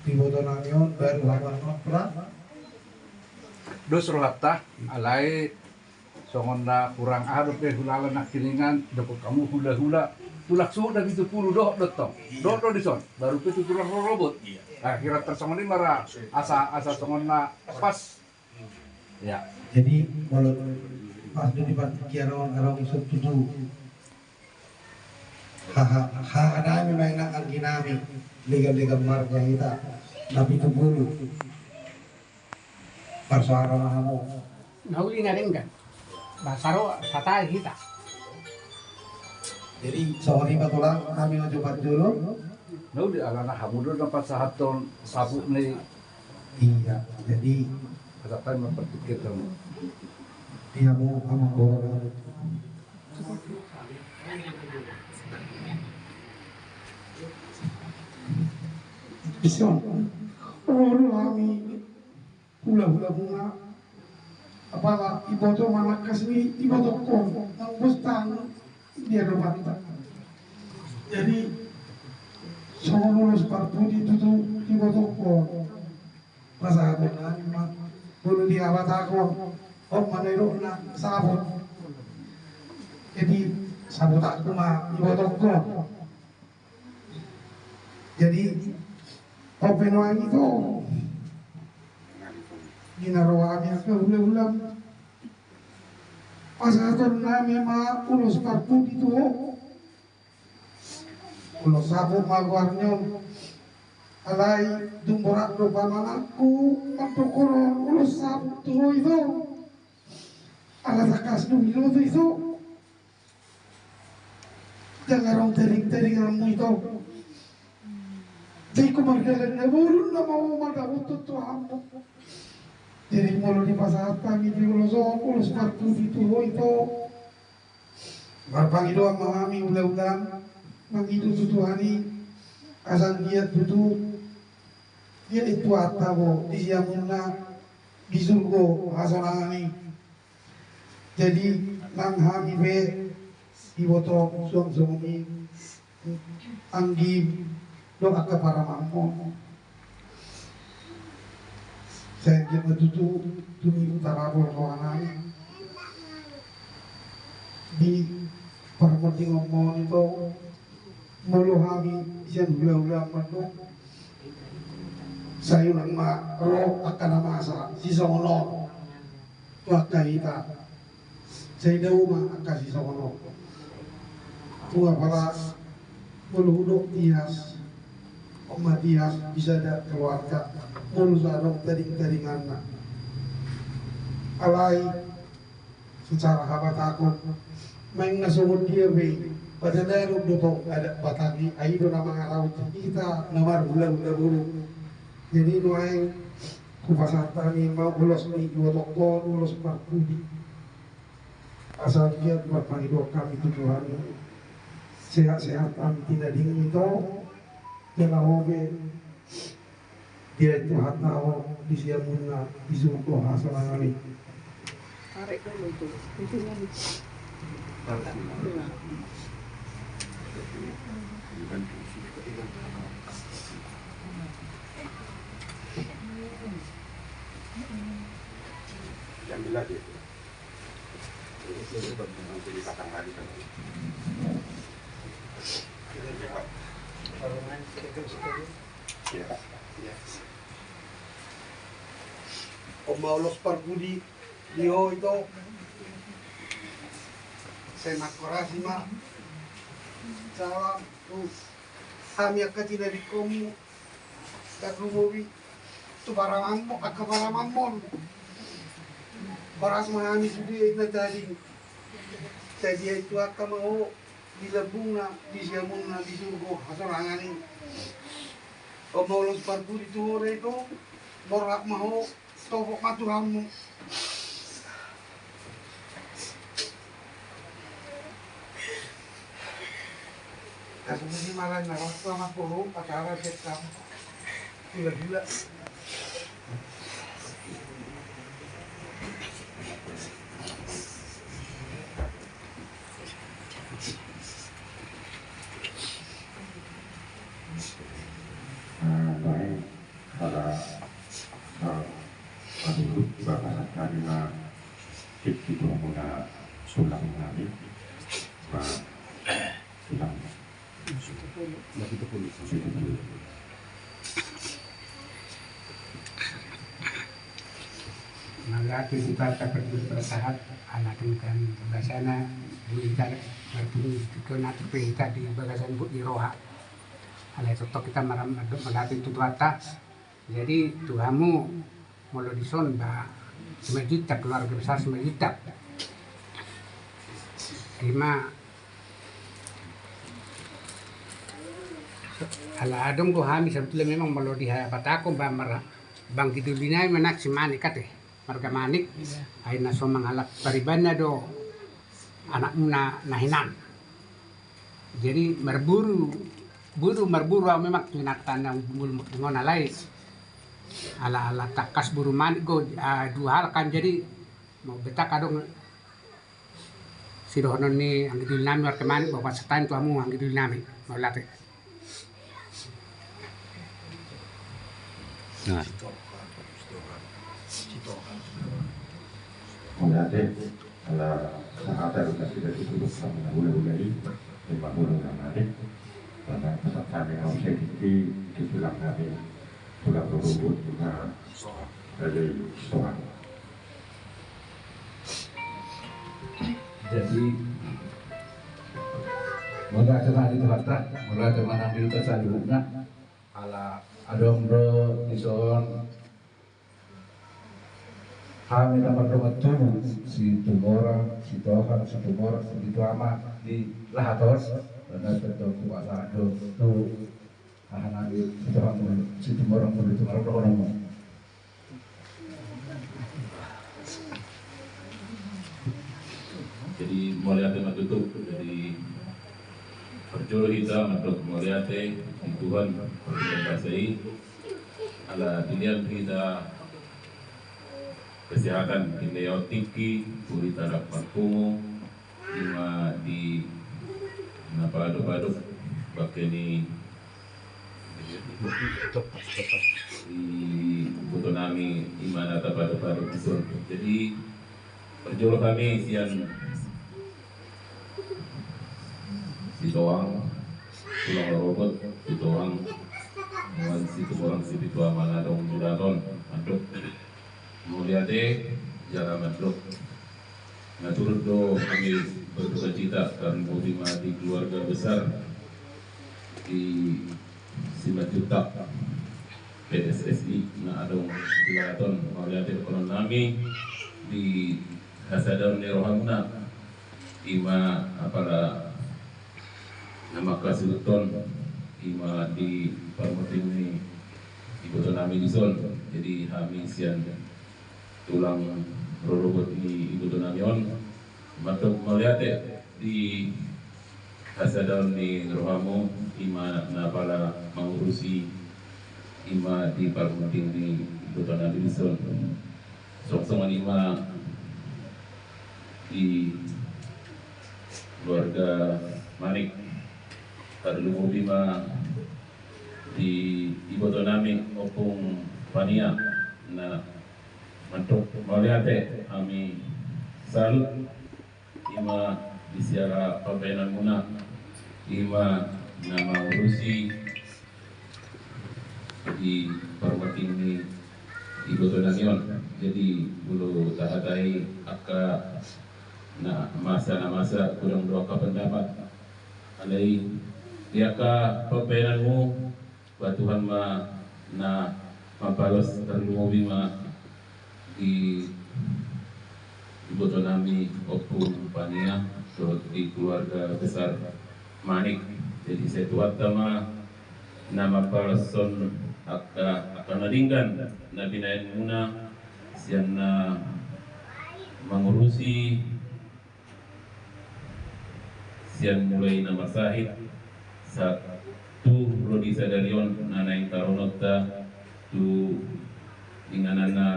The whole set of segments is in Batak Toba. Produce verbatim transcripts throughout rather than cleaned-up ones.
Iboto nami on baru hamu annon, Bra. Dos rohanta, alai songon na hurang aha dope hulala nangkiningan, dohot hamu hulahula, tulak suhut na pitu pulu dohot do tong. Dohot do dison, baru pe tutu rorobot. Akhirna tarsongon i ma ra, asa, asa songon na pas. Ya. Jadi, molo pas do di partingkian on, adong ison tutu. Haha, haha nami ma i nang anggi nami, legan-legan marga hita, na pitu pulu. Parsoara ma hamu. Na uli na denggan. Bahasa ro, satai hita. Jadi, songon i ma tulang, hami na jopat jolo. Na uli alana hamu do na pasahathon saput ni. Iya, jadi. Pasahat ma partingkian on. Di hamu, hamu boru. Ison. Ro do hami. Hulahula muna, apala iboto manangkas ni iboto on, nang bostang dia do mata. Jadi, songon ulos parpudi tutu iboto on. Pasahaton nami ma, molo di habatahon, on ma na nidokna saput. Jadi, saput aku ma iboto on. Jadi, ope nuaeng ito. Di na ro hami angka hulahula. Pasahaton nami ma ulos parpudi tu ho. Ulos saput ma goarna on. Alai dung borat do pamanganku, mandok ulos saput tu ho ito. Ala tangkas do binoto ito. Jala adong tading-tadinganmu ito. Jadi, ingkon mardalan na bolon nama ho mandapothon tu hamu. Jadi, molo dipasahat hami di ulos on, ulos parpudi tu ho ito. Marpangidoan ma hami hulahula, mangido tu Tuhan i, asa anggiat tutu, dia i Tuhanta bo, di siamunna, di surgo hasonangan i. Jadi, nang hami pe, iboto suang songon i, anggi dohot angka paramangmon. Sai anggiat ma tutu, tu ni utara bo rohanami. Di parmondingonmon ito, molo hami sian hulahula mandok. Sai unang ma ro angka na masa, sisongon on. Tu angka hita. Sai dao ma angka sisongon on. Tung apala molo hudok Tias, on ma Tias bisa da keluarga, molo so adong tading-tadinganna. Alai secara habatahon, main na songon dia be, pada dao do tong adat Batak i, ai do na mangarahut hita, na marhulahula boru. Jadi nuaeng, hupasahat hami ma ulos ni iboto on, ulos parpudi. Asa anggiat marpangidoan hami tu Tuhan i, sehat-sehat hami tinadingmu ito, jala ho pe dia i Tuhanta ho di siamunna di surgo hasonangan i. Tarik dulu itu. Itu kan. Diambil lagi. Ini dipasang lagi kan. Ya. Ya. On ma ulos parpudi di ho ito. Sai mangkorasi ma. Salam tu hami angka tinadingkonmu. Tarlumobi tu paramangmon, angka paramangmon. Horas ma hami sude na tading. Sai dia i Tuhanta ma ho di lambungna, di siamunna, di surgo hasonangan i. On ma ulos parpudi tu ho da ito, borhat ma ho, topot ma Tuhanmu. Kasih mesti malah narasa ma polo acara sekam. Gula-gula. Ah, baik. Di tu hamuna sulang nami, ma sulang. Mauliate di Debata, parjolo parsahat ala denggan basana, boi hita marpungu, denggan atur pe hita di bagasan bot ni roha. Alai tongtong hita maram-, mandok mauliate tu Tuhanta. Jadi tu hamu, molo dison ba Simanjuntak, keluarga besar Simanjuntak. Ima ala adong do hami sabotulna memang molo dihabatahon ba mar-, bang anggi doli nami ma nang si Manik ate, marga Manik. Ai na so mangalap paribanna do anakmuna na hinan. Jadi marburu, buru, marburu au memang tu inanta na umur mangkingona lai. Ala, ala tangkas buru Manik do, ah, dua hal kan, jadi mau betak adong sidohonon ni anggi doli nami marga Manik, bapa satan tu hamu anggi doli nami. Mauliate. Nah. Mauliate. Ala sahata do nasida tu suhut hamu na hulahula i, ima hulahula nami. Manang pasahat hami na use di, di tulang nami, tulang rorobot ima Raja i Sitohang. Jadi mauliate ma di Tuhanta, mauliate ma nang di hita saluhutna. Ala adong do dison hami na mardongan tubu, Situmorang, Sitohang, Situmorang, Sipitu Ama di lahat on, karna tentang kuasa do tu aha nami Sitohang, Situmorang, Sipitu Ama dohononmu. Jadi mauliate ma tutu, jadi parjolo hita mandok mauliate di Tuhan, parjolo basa i, ala dilehon hita kesehatan, dilehon tingki, boi hita rap marpungu, ima di na paadop-adop, bangke ni iboto nami, ima na tapaadop-adop dison. Jadi parjolo hami sian Sitohang, tulang rorobot Sitohang, nuaeng Situmorang, Sipitu Ama na adong di lahat on, mandok mauliate, jala mandok na turut do hami berdukacita, tarlumobi ma di keluarga besar di Simanjuntak P S S I na adong di lahat on. Mauliate dohonon nami di hasadaon ni rohamuna, ima apala na mangkasuhuthon, ima di parmonding ni iboto nami dison. Jadi hami sian tulang rorobot ni iboto nami on mandok mauliate di hasadaon ni rohamu, ima na pala mangurusi ima di parmonding ni iboto nami dison. Songon i ma di keluarga Manik, tarlumobi ma di iboto nami Ompung Pania, na mandok mauliate hami salut, ima di siala pambahenanmuna, ima na mangurusi di parmonding ni iboto nami on. Jadi molo tahatai angka na masa, na masa godang do angka pendapat, alai di angka pambahenanmu, ba Tuhan ma na mampalos, tarlumobi ma di iboto nami Ompung Pania dohot di keluarga besar Manik. Jadi sai Tuhanta ma na mampaloshon angka, angka na denggan na binahenmuna sian na mangurusi sian mulai na marsahit sahat tu ro di sadari on na naeng tarononta tu inganan na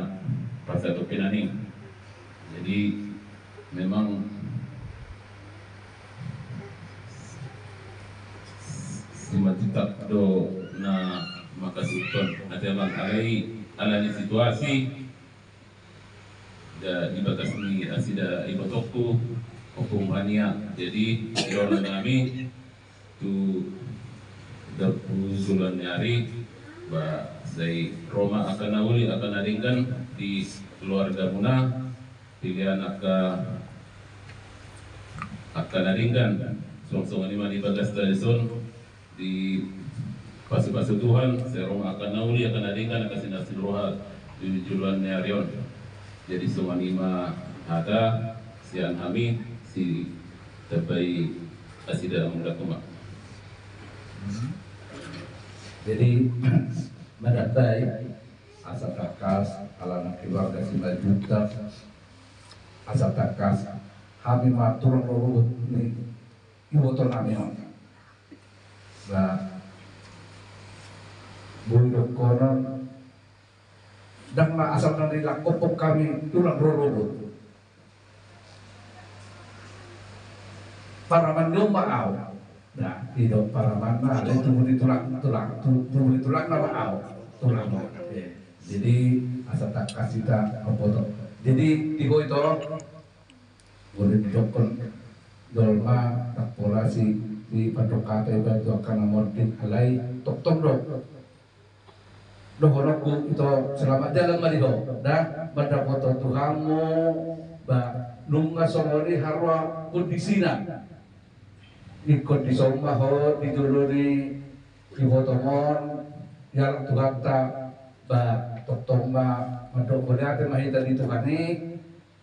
parsatongkinan i. Jadi memang Simanjuntak do na mangkasuhuthon, ate amang, alai ala ni situasi Di bagas ni nasida ibotongku, Ompu Mania. Jadi, jolo nami tu dapur joloan ni ari, ba sai ro ma angka na uli, angka na denggan di keluargamuna, pilihan angka, angka na denggan, songon-songon i ma di bagas tadi son, di pasu-pasu Tuhan, sai ro ma angka na uli, angka na denggan, angka sinarsin roha di joloan ni ari on. Jadi songon i ma hata sian hami, sitambai nasida mangulak ma. Jadi, mandatai asa tangkas, alana keluarga Simanjuntak, asa tangkas hami ma tulang rorobot ni iboto nami on. Ba, boi dohonon, ndang na asal na nilangkophon hami tulang rorobot. Paraman ni on ma au. Nah, i do paraman na, alai tubu ni tulang, tulang, tu-, tubu ni tulang na ma au. Tulang ma. Iya. Jadi, asa tangkas hita mamboto. Jadi, di ho ito, boi didokkon jolma, ndang pola si, si pandok hata iba tu angka na monding, alai tongtong do. Dohononku ito, selamat jalan ma di ho, da, mandapothon tu hamu, ba, nunga songon i haroa kondisina. Ingkon dison ma ho di jolo ni ibotom on, dialap Tuhanta, ba, tongtong ma, mandok mauliate ma hita di Tuhan i,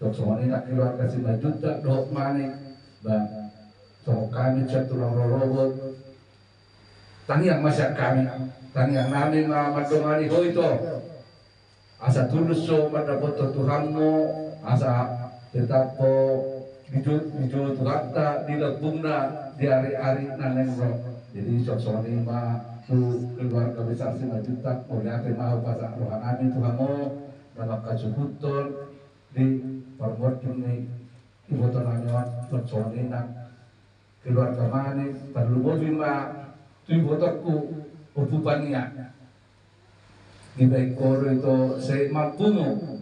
tong songon i nang keluarga Simanjuntak, dohot Manik, ba, songon hami sian tulang rorobot, tangiang ma sian hami, tangiang nami ma mandongani ho ito. Asa tulus ho mandapothon tu hamu, asa tetap ho di jolo, di jolo Tuhanta, di lambungna, di ari-ari na naeng ro. Jadi, songon i ma tu keluarga besar Simanjuntak, mauliate ma hupasahat roha nami tu hamu, na mangkasuhuthon di parmonding ni iboto nami on, songon i nang keluarga Manik, tarlumobi ma tu ibotongku, Ompu Pania. Dibaen ho do ito sai mampumu.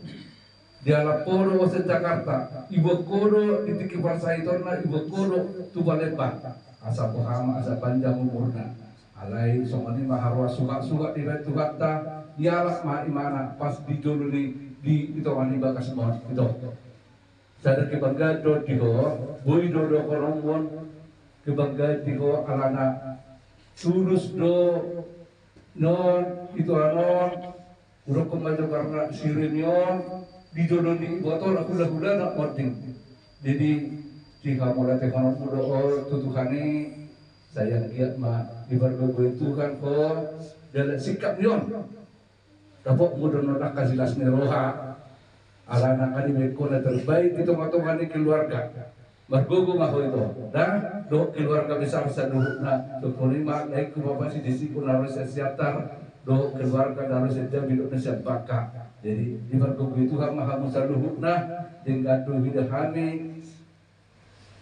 Dialap ho do sian Jakarta, diboan ho do di tingki parsahitonna, diboan ho do tu Palembang. Asa boha ma, asa panjang umurna. Alai songon i ma haroa suhak-suhak dibaen Tuhanta, dialap ma ibana pas di jolo ni, di, di tonga ni bagasmon, ito. Sada kebanggaan do di ho, boi do dohononmon, kebanggaan di ho alana tulus do nuaeng ito annon, hudokkon ma jo karna sireni on, di jolo ni ibotona hula-hulana monding. Jadi, dihamauliatehononmu do ho tu Tuhan i, sai anggiat ma dipargogoi Tuhan ho, dalan sikap ni on. Dapotmu do nuaeng angka silas ni roha, alana angka dibaen ho na terbaik di tonga-tonga ni keluarga. Margogo ma ho ito, da, dohot keluarga besar saluhutna, songon i ma laengku, bapa si Desi, na ro sian Siantar, dohot keluarga na ro sian Jambi dohot na sian Bangka. Jadi, dipargogoi Tuhan ma hamu saluhutna, denggan do huida hami,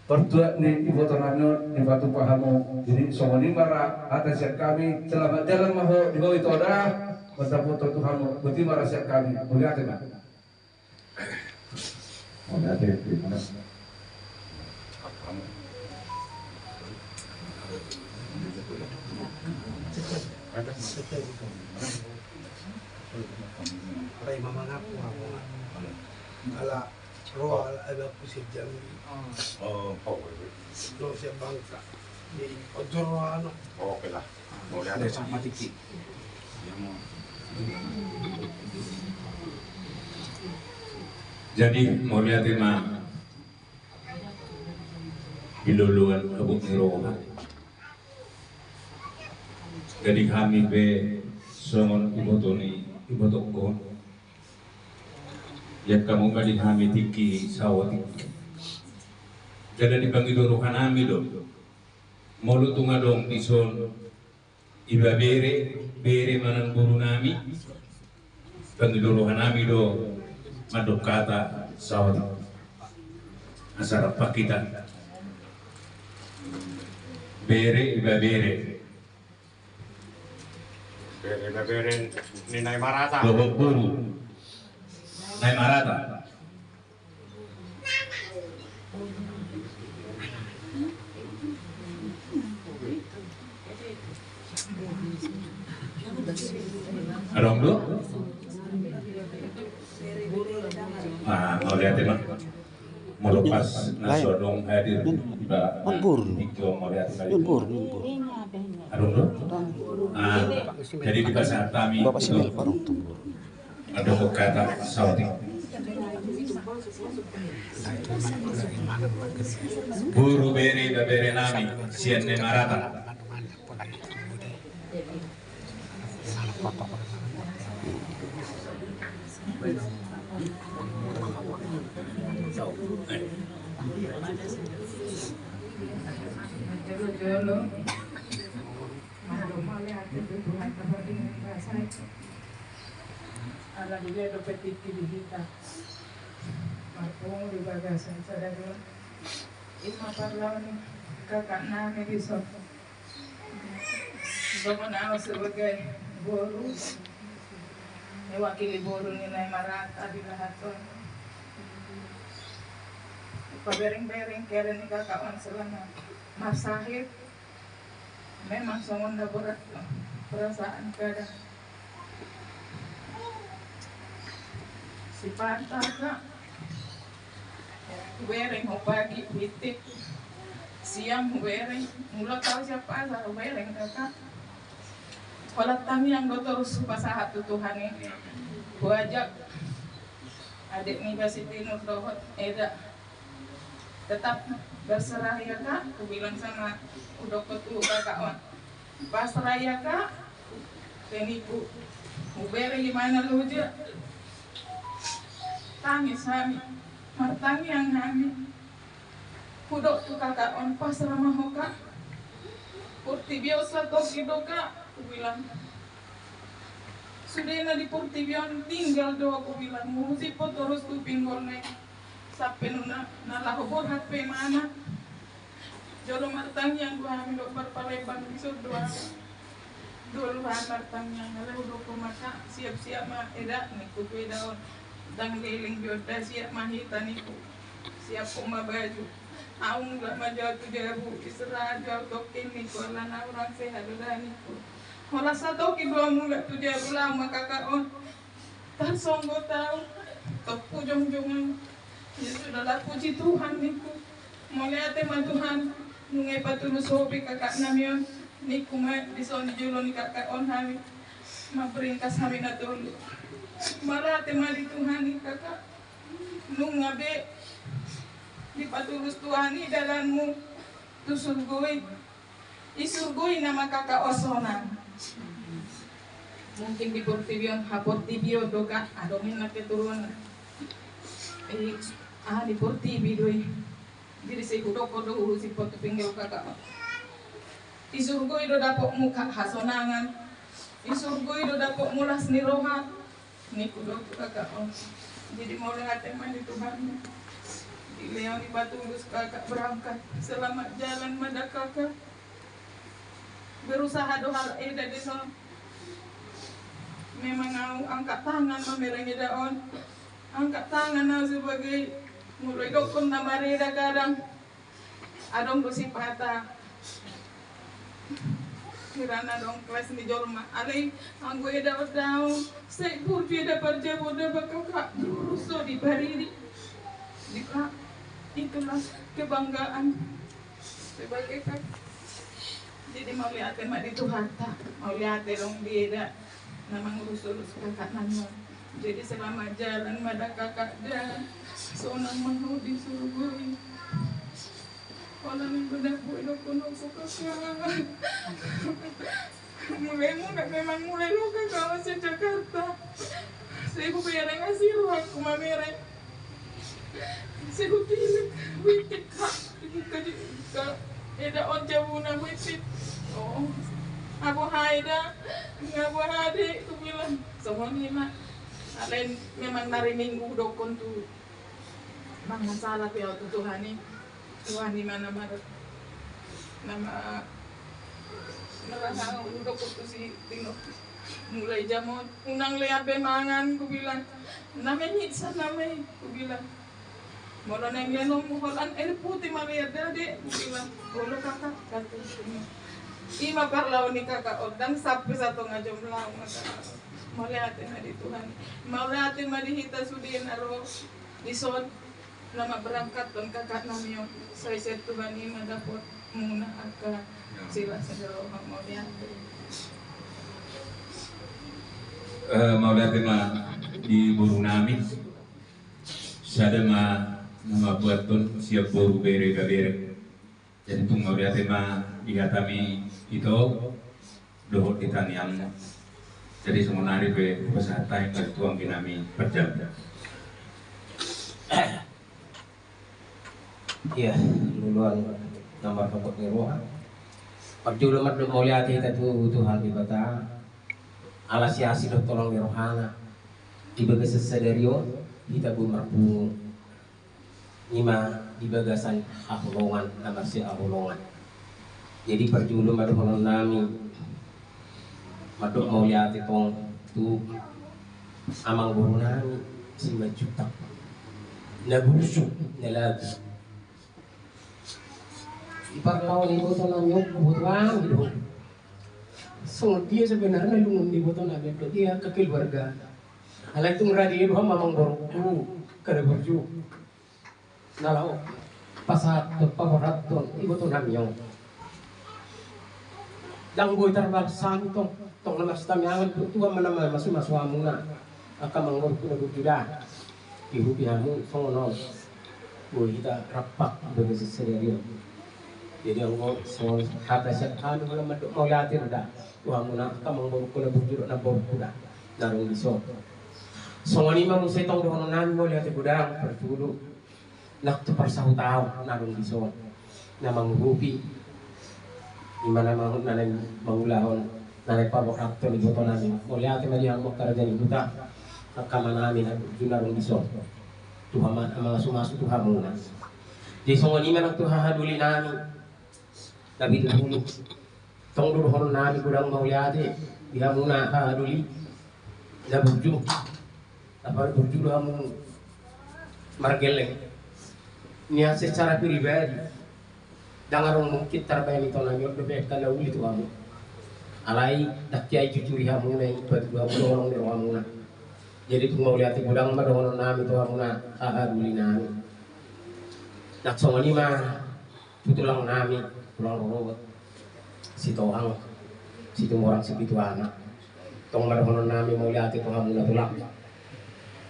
partuat ni iboto nami on, dipatupa hamu. Jadi, songon i ma ra hata sian hami, selamat jalan ma ho, di ho ito da, mandapothon tu hamu, boti ma ra sian hami, mauliate ma. Mauliate, terima kasih. Rai ma mangaku, aku. Ala Ro, ala, ala, aku sian Jambi. Oh, oh, oh. Ro sian Bangka. Jadi, ojor ro anu. Oke lah. Mauliate. Sama Tiki. Jadi, mauliate ma di loloan habot ni roha. Jadi hami pe songon iboto ni, ibotongkon. Ia hamu ma di hami tingki saotik. Jala dipangido rohanami do. Molo tung adong dison ibebere, bere manang borunami, pangido rohanami do mandok hata saotik. Asa rap hita. Bere, ibebere. Bere, ibebere ni nai marata. Dohot boru nai marata. Adong do? Ah, mauliate ma. Molo pas na so adong hadir, iba, ah, tingki on mauliate ma. Adong do? Ah, jadi dipasahat hami. Bapak Simil, adong tu. Adong hata saotik. Boru, bere, ibebere nami sian Nemarata. Ala dia dope tingki di hita. Marpungu di bagasan sadari on. Ima parlaon ni kakak nami di son. Songon au sebagai boru, mewakili boru ni Nemarata di lahat on. Pabereng-bereng kere ni kakak on selama marsahit. Memang songon na borat perasaan kadang. Sipata, Kak, hubereng ho pagi, huintip siang, hubereng, mulak au sian pasar, hubereng, Kak. Holan tangiang do torus hupasahat tu Tuhan i. Huajak adek niba si Tinur dohot eda. Tetap berserah ya, Kak, kubilang sama, hudok tu kakak on. Pasrah ya, Kak, te niku. Hubere di mana loja. Tangis hami, martangiang hami. Hudok tu kakak on, pasrah ma ho, Kak. Portibi on satoki do, Kak, kubilang. Sudena di portibi on tinggal do, kubilang. Murusip ho torus tu pinggolna i. Sampe nunga na laho borhat pe imana. Jolo martangiang do hami dohot parpalembang, dison do hami. Jolo hami martangiang, ala hudok ho ma, Kak, siap-siap ma eda, ningku tu eda on. Ndang leleng be on da, siap ma hita, ningku. Siap ho ma baju. Au mulak ma jo au tu jabu, istirahat jo au tongkin, ningku, alana hurang sehat do da, ningku. Holan satoki do au mulak tu jabu, laho ma kakak on. Tarsonggot au, tompu jongjong au. Ya sudahlah, puji Tuhan, ningku. Mauliate ma Tuhan, nunga ipatulus ho be kakak nami on, ningku ma dison di jolo ni kakak on hami. Mamberingkas hami na tolu. Mauliate ma di Tuhan i, kakak. Nunga be dipatulus Tuhan i dalanmu tu surgo i. Isurgoi nama kakak on sonang. Mungkin di portibi on, haportibi on do, Kak, adong inna keturunan. Eh, ah, di portibi do i. Jadi sai hudok do, husip ho tu pinggol kakak on. Isurgoi do dapotmu, Kak, hasonangan. Isurgoi do dapotmu las ni roha. Ningku do tu kakak on. Jadi mauliate ma di Tuhan. Dilehon ipatulus kakak berangkat. Selamat jalan ma da kakak. Berusaha do halak eda dison. Memang au angkat tangan mamereng eda on. Angkat tangan au sebagai, molo idokkon na mareda kadang. Adong do sipata. Hira na adong kelas ni jolma. Alai anggo eda on daong, sai burju eda parjabu on da, Kak, burju di paridi. Di, Kak, itulah kebanggaan sebagai kak. Jadi mauliate ma di Tuhanta. Mauliate dong di eda. Na mangurus-urus kakak nami on. Jadi selamat jalan ma da kakak da. Sonang ma ho di surgo i. Holan i do na boi dohonon ku kakak. Mulai muna memang mulai loka kakak on sian Jakarta. Sai hubereng asi rohangku mamereng. Sai hutilik, huintip, Kak. Dibuka, dibuka eda on jabuna, huintip. Oh, nga boha eda, nga boha ade, kubilang. Songon i ma. Alai memang na ari Minggu hudokkon tu, mangasala pe au tu Tuhan i. Tuhan i ma na mar, na ma, na ra hudok tu si Tino. Mulai jam on, unang lean be mangan, kubilang. Na mengiksa nama i, kubilang. Molo naeng leanonmu holan air putih ma lean da, Dek, kubilang. Olo kakak, kata i. I ma parlaho ni kakak on, ndang sampe satonga jam laho ma kakak. Mauliate ma di Tuhan. Mauliate ma di hita sude na ro dison, na mamberangkathon kakak nami on. Sai sian Tuhan i ma dapotmuna angka sila sandero. Mauliate. Eh, mauliate ma di boru nami. Sada ma na mambuathon sian boru, bere, ibebere. Jadi tung mauliate ma di hatami ito dohot di tangiangmu. Jadi songon nari pe hupasahat hami tu anggi nami parjolo. Ia, luluan na marhapot ni roha. Parjolo mandok mauliate hita tu Tuhan Debata ala siasi dohot holong ni rohana. Di bagasan sadari on hita boi marpungu i ma di bagasan haholongan na marsihaholongan. Jadi parjolo ma dohonon nami mandok mauliate tong tu amangboru nami Simanjuntak na burju na lagu. Di parlao ni iboto nami on, iboto nami do. Songon dia sebenarna lungun ni iboto nami on, dia kekeluarga. Alai tung rade do hamu amangborungku, kada burju. Na laho pasahathon, paborhathon iboto nami on. Ndang boi tarbalas hami tong, tong na marsitamiangan, Tuhan ma na mamasumasu hamuna. Angka amangborungku na burju da. Dihupi hamu songon on. Boi hita rap di bagasan sadari on. Jadi anggo songon hata sian hami, molo mandok mauliate do da tu hamuna angka amangborungku na burju dohot namborungku da na adong dison. Songon i ma muse tong dohonon nami mauliate godang parjolo nang tu parsahutaon na adong dison, na mangurupi, i ma na mangu-, na naeng mangulahon, na naeng paborhathon iboto nami. Mauliate ma di hamu angka raja ni huta, angka amanami na burju na adong dison. Tuhan ma na mamasumasu tu hamuna. Jadi songon i ma nang tu hahadoli nami na pitupulu. Tong do dohonon nami godang mauliate di hamuna hahadoli na burju. Apala burju do hamu margelleng. Nian secara pribadi ndang adong mungkin tarbahen ito nami on dope angka na uli tu hamu. Alai ndang kiai cucuri hamuna i, patudu hamu do holong ni rohamuna. Jadi tung mauliate godang ma dohonon nami tu hamuna hahadoli nami. Nang songon i ma tu tulang nami, tulang rorobot, Sitohang, Situmorang, Sipituanak. Tong ma dohonon nami mauliate tu hamuna tulang.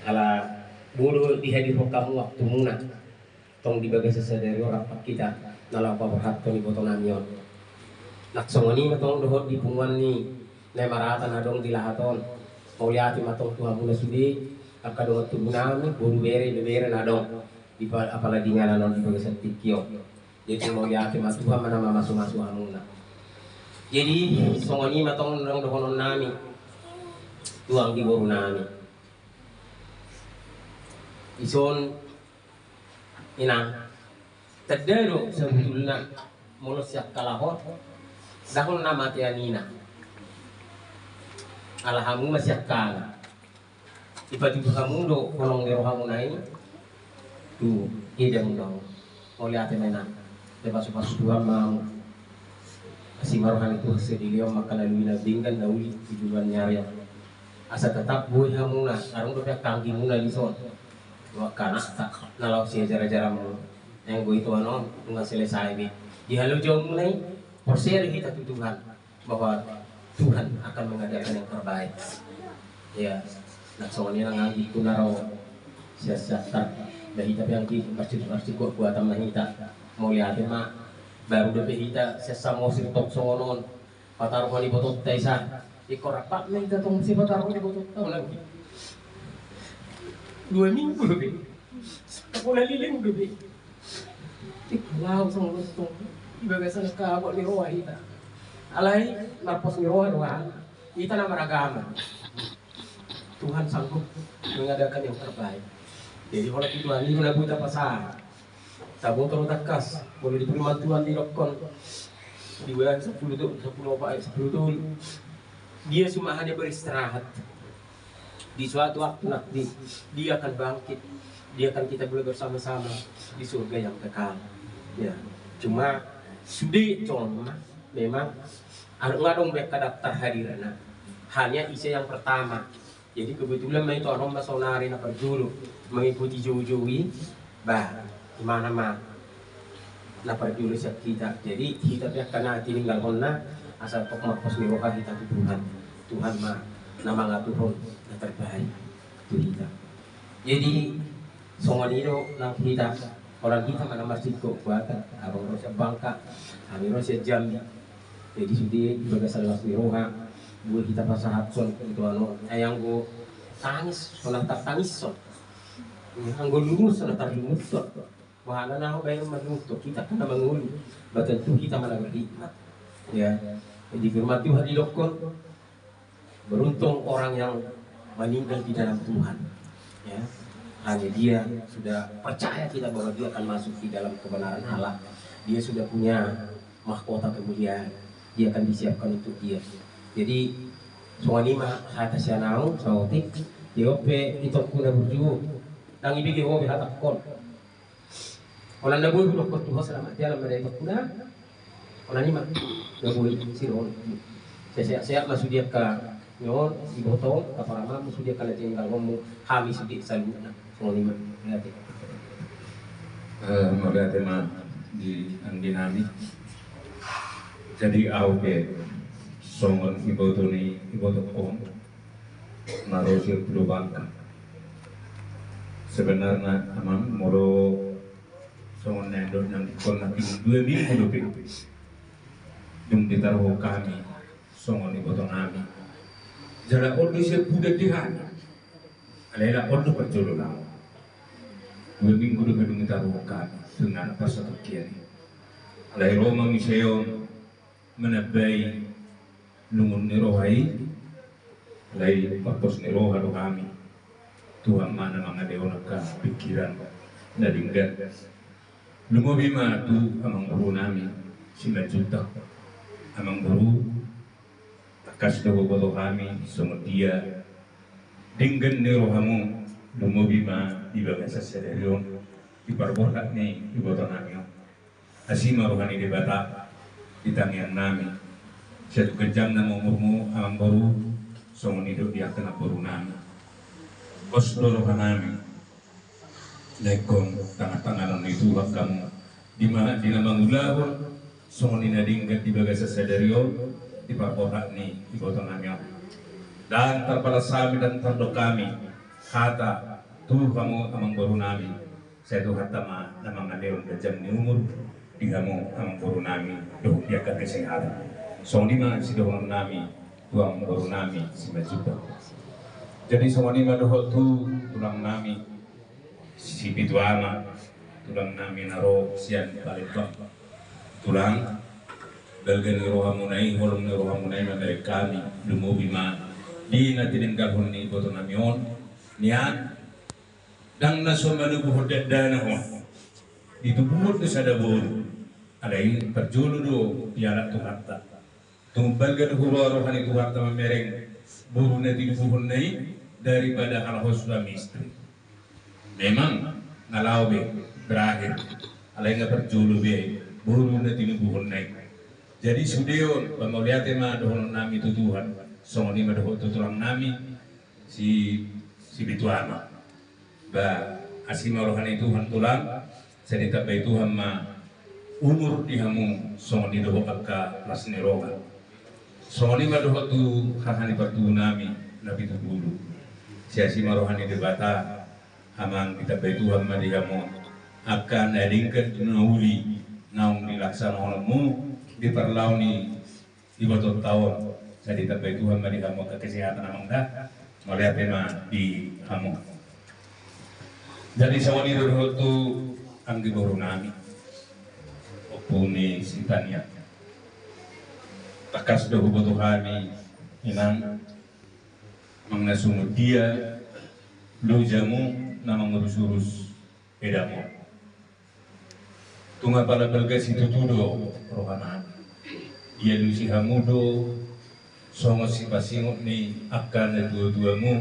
Ala boi do dihadirhon hamu waktumuna. Tong di bagasan sadari on rap hita na laho paborhathon iboto nami on. Nang songon i ma tong dohot di punguan ni na marata na adong di lahat on. Mauliate ma tong tu hamuna sude angka dongan tubu nami, boru, bere, ibebere na adong di pa-, apala di inganan on di bagasan tingki on. Jadi mauliate ma, Tuhan ma na mamasumasu hamuna. Jadi songon i ma tong dohonon nami tu anggi boru nami. Dison inang, tanda do sabotulna molo sian halak on ndang na mate anina. Ala hamu ma sian halak. Ipatudu hamu do holong ni rohamuna i tu hita muna on. Mauliate ma inang. Dipasupasu Tuhan ma hamu. Asi ma roha ni Tuhan sadihari on ma angka na luwi na denggan na uli di joloan ni ari on. Asa tetap boi hamuna, adong dope angka anggimuna dison. Dua angka anakta na laho siajar-ajaranmuna. Anggo ito annon nunga selesai be di halojaonmuna i, porsea do hita tu Tuhan bahwa Tuhan akan mengadakan yang terbaik. Ya, nang songon i nang anggingku na ro sian Siantar, ba hita pe anggi marsi-, marsigoargoatan ma hita. Mauliate ma, baru dope hita sian Samosir tong songon on. Pataruhon ibotonta i sa. Ingkon rap ma hita tong muse pataruhon ibotonta on, anggi. Dua minggu dope. Pola leleng dope. Ih, laho songon on tong. Di bagasan angka habot ni roha hita. Alai marpos ni roha do hita na maragama. Tuhan sanggup mengadakan yang terbaik. Jadi holan tu Tuhan i do na boi tapasahat. Taboto do tangkas, molo di Purba Mantuan didokkon, di Ibrani sampulu to-, sampulu opat ayat sampulu tolu. Dia cuma hanya beristirahat. Di suatu waktu nanti, dia akan bangkit. Dia akan kita boleh bersama-sama di surga yang kekal. Ya, cuma sude, cuma memang adong, adong be angka daftar hadirna. Hanya ise yang pertama. Jadi kebetulan ma ito anon ma saonari na parjolo mengikuti joujou i. Bah, di mana ma na parjolo sian hita. Jadi hita pe angka na tininggalhonna asa tok marpos ni roha hita tu Tuhan. Tuhan ma na mangaturhon na terbaik tu hita. Jadi songon i do nang hita. Orang hita ma na marsingkop bahkan abang ro sian Bangka, hami ro sian Jambi. Jadi sude di bagasan las ni roha boi hita pasahathon tu anon. Ai anggo tangis so na tartangishon, anggo lungun so na tarlungunhon. Boha na ho baen manungkun hita kan na mangolu batal tu hita mana berhikmat. Ya, di firman Tuhan didokkon, beruntung orang yang meninggal di dalam Tuhan. Ya, hanya dia sudah percaya kita bahwa dia akan masuk di dalam kebenaran Allah. Dia sudah punya mahkota kemuliaan. Dia akan disiapkan untuk dia. Jadi songon i ma hata sian ahu saotik. Dia ope itokku na burju. Ndang ibege ho be hatakkon. Holan na boi hudokkon tu ho selamat jalan ma da itokkuna. Holan i ma na boi sidohon. Sehat-sehat ma sude angka on, iboto, angka paramahon, sude angka na tininggalhonmu, hami sude saluhutna. Songon i ma. Mauliate. Eh, mauliate ma di anggi nami. Jadi ahu pe songon iboto ni iboto on. Marosi tu Bangka. Sebenarna amang molo songon na dok nang dikon na dua minggu dope dung ditaruhon hami songon iboto nami. Jala on do sian buda di hami. Alai la on do parjolo nami. Dua minggu dope dung ditaruhon hami dengan pas satu kian. Alai ro ma muse on menambai lungun ni roha i. Alai marpos ni roha do hami. Tuhan ma na mangalehon angka pikiran na denggan. Lumobi ma tu amangboru nami Simanjuntak. Amangboru, tangkas do huboto hami songon dia denggan ni rohamu. Lumobi ma di bagasan sadari on di parborhat ni iboto nami on. Asi ma roha ni Debata di tangiang nami. Sai tu ganjang nama umurmu amangboru, songon i do di angka namboru nami. Pos do roha nami na ingkon tangan-tanganon ni Tuhan hamu di ma-, di na mangulahon songon i na denggan di bagasan sadari on di parborhat ni iboto nami on. Ndang tarbalas hami, ndang tardok hami hata tu hamu amangboru nami. Sai Tuhanta ma na mangalehon ganjang ni umur di hamu amangboru nami dohot di angka kesehatan. Songon i ma sidohonon nami tu amangboru nami Simanjuntak. Jadi songon i ma dohot tu tulang nami Sipitu Ama, tulang nami na ro sian Palembang. Tulang, balga ni rohamuna i, holong ni rohamuna i mamereng hami. Lumobi ma di na tininggalhon ni iboto nami on. Nian ndang na so manubuhon dakdanak on. Ditubuhon do sada boru. Alai parjolo do dialap Tuhanta. Tung balga do huroha roha ni Tuhanta mamereng boru na tinubuhonna i daripada halak ho suami istri. Memang na laho be berakhir. Alai nga parjolo be boru na tinubuhonna i. Jadi sude on, ba mauliate ma dohonon nami tu Tuhan. Songon i ma dohot tu tulang nami si, Sipitu Ama. Ba asi ma roha ni Tuhan tulang, sai ditambai Tuhan ma umur di hamu songon i dohot angka las ni roha. Songon i ma dohot tu haha ni partubu nami na pitu pulu. Sai asi ma roha ni Debata, amang, ditambai Tuhan ma di hamu angka na denggan na uli naung dilaksanahononmu di parlao ni ibotonta on. Sai ditambai Tuhan ma di hamu angka kesehatan amang da. Mauliate ma di hamu. Jadi songon i do dohot tu anggi boru nami Ompu ni si Tania. Tangkas do huboto hami inang, manang na songon dia lojamu na mangurus-urus edamu. Tung apala balga situtu do rohana. Dialusi hamu do songon sipasingot ni angka natuatuamu,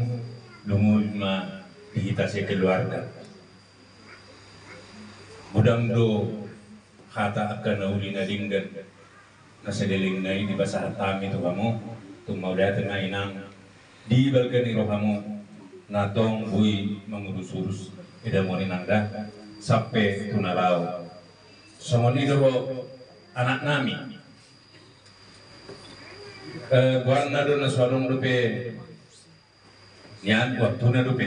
lumobi ma di hita sekeluarga. Godang do hata angka na uli na denggan na saleleng nai dipasahat hami tu hamu. Tung mauliate ma inang di balga ni rohamu na tong boi mangurus-urus eda muna inang da sampe tu na laho. Songon i dohot anak nami. Eh, goarna do na so adong dope nian, waktu na dope.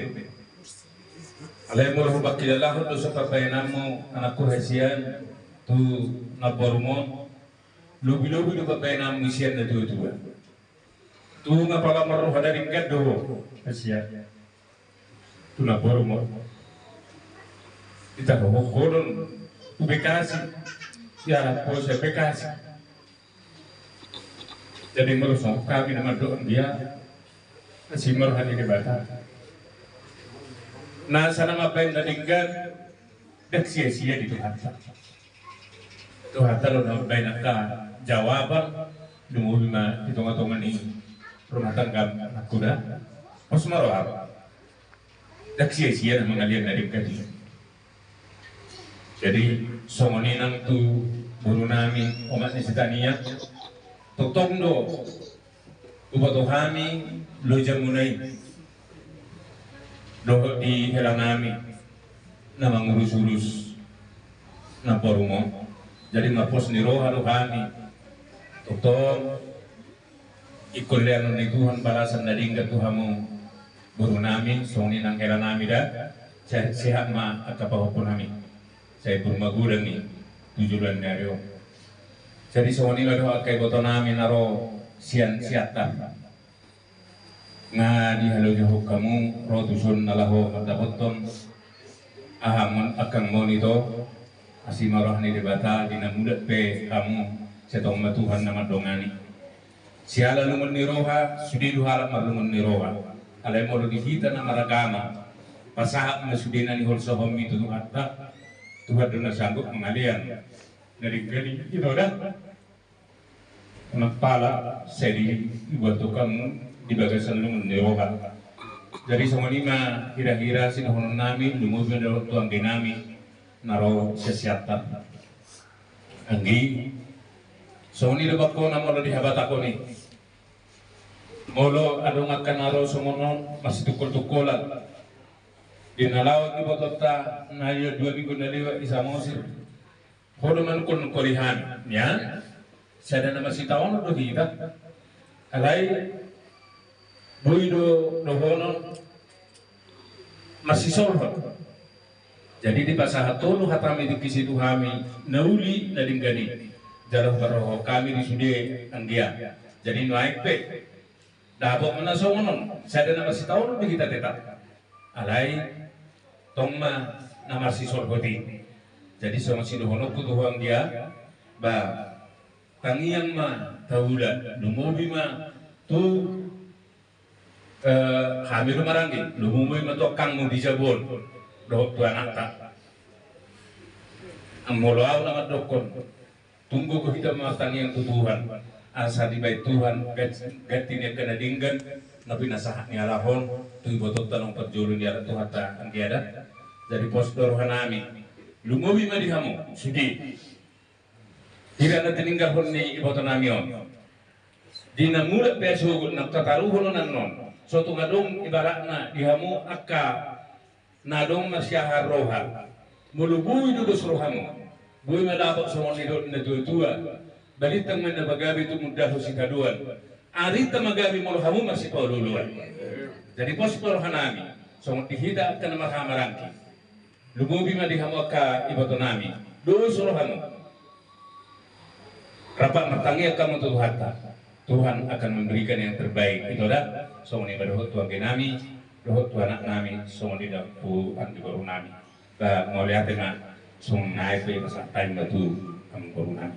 Alai molo hupangkilalahon do so pambahenanmu anakku hasian tu namborum on, lobi-lobi do pambahenanmu sian na tua-tua. Tung apala marroha na denggan do ho hasian tu namborum on. Ita ho hohon tu Bekasi, siaran ho sian Bekasi. Jadi molo songon hami na mandok dia, asi ma roha ni Debata. Na sana mambahen na denggan, ndang sia-sia di Tuhanta. Tuhanta do na mambahen angka jawaban, lumobi ma di tonga-tonga ni rumah tangga anakku da. Pos ma roha. Ndang sia-sia na mangalean na denggan i. Jadi songon i nang tu boru nami, omak ni Sitaniang, tongtong do huboto hami lojamuna i dohot di hela nami na mangurus-urus namborum on. Jadi marpos ni roha do hami, tongtong ingkon lehonon ni Tuhan balasan na denggan tu hamu boru nami, songon i nang hela nami da. Sehat-sehat ma angka pahompu nami. Sai boru magodang i tu joloan ni ari on. Jadi songon i ma dohot angka iboto nami na ro sian Siantar. Nga dihalojahon hamu ro tuson na laho mandapothon aha mon-, angkang moni to. Asi ma roha ni Debata, di na mulak pe hamu, sai tong ma Tuhan na mandongani. Siala lungun ni roha, sude do halak marlungun ni roha. Alai molo di hita na maragama, pasahat ma sude na niholsohonmi tu Tuhanta, Tuhan do na sanggup mangalean na denggan i, i do da. Manang pala sai dibuat hamu di bagasan lungun ni roha. Jadi songon i ma hira-hira sidohonon nami, lumobi ma dohot tu anggi nami na ro sian Siantar. Anggi, songon i do bangkona molo di habatahon i. Molo adong angka na ro songon on marsitungkol-tungkolan di na laho ibotonta na ia dua minggu na lewat i Samosir. Ho do manungkol-nungkoli hami nian. Sada na marsitaonon do hita. Alai boi do dohonon marsisolhot. Jadi dipasahat ho do hatami tingki si tu hami na uli na denggan i. Jala huparrohahon hami di sude anggia. Jadi nuaeng pe dapot ma na songon on, sada na marsitaonon do hita tetap. Alai tong ma na marsisolhot i. Jadi songon sidohononku tu ho anggia, ba tangiang ma taula, lumobi ma tu, eh, hami do maranggi, lumobi ma tu angkangmu di jabu on dohot tu anakta. Molo ahu na mandokkon, tunggu ho hita martangiang tu Tuhan, asa dibahen Tuhan gan-, ganti ni angka na denggan na pinasahat ni halak on tu ibotonta naung parjolo ni halak Tuhanta anggia da. Jadi pos do roha nami, lumobi ma di hamu sude. Hira na tininggalhon ni iboto nami on, di na mulak pe sogot na tataruhon on annon, so tung adong ibaratna di hamu angka na adong marsiahaan roha. Molo boi do dos rohamu, boi ma dapot songon nidok ni na tua-tua: Balintang ma inna pagabe tumundalhon sitadoan, arinta ma gabe molo hamu marsipaolo-oloan. Jadi pos ma roha nami, songon di hita angka na marhaha maranggi. Lumobi ma di hamu angka iboto nami, dos rohamu. Rap martangiang hamu tu Tuhanta, Tuhan akan memberikan yang terbaik. Ito da, songon i ma dohot tu anggi nami, dohot tu anak nami, songon i dohot tu anggi boru nami. Ba mauliate ma, songon i pe pasahat hami ma tu anggi boru nami.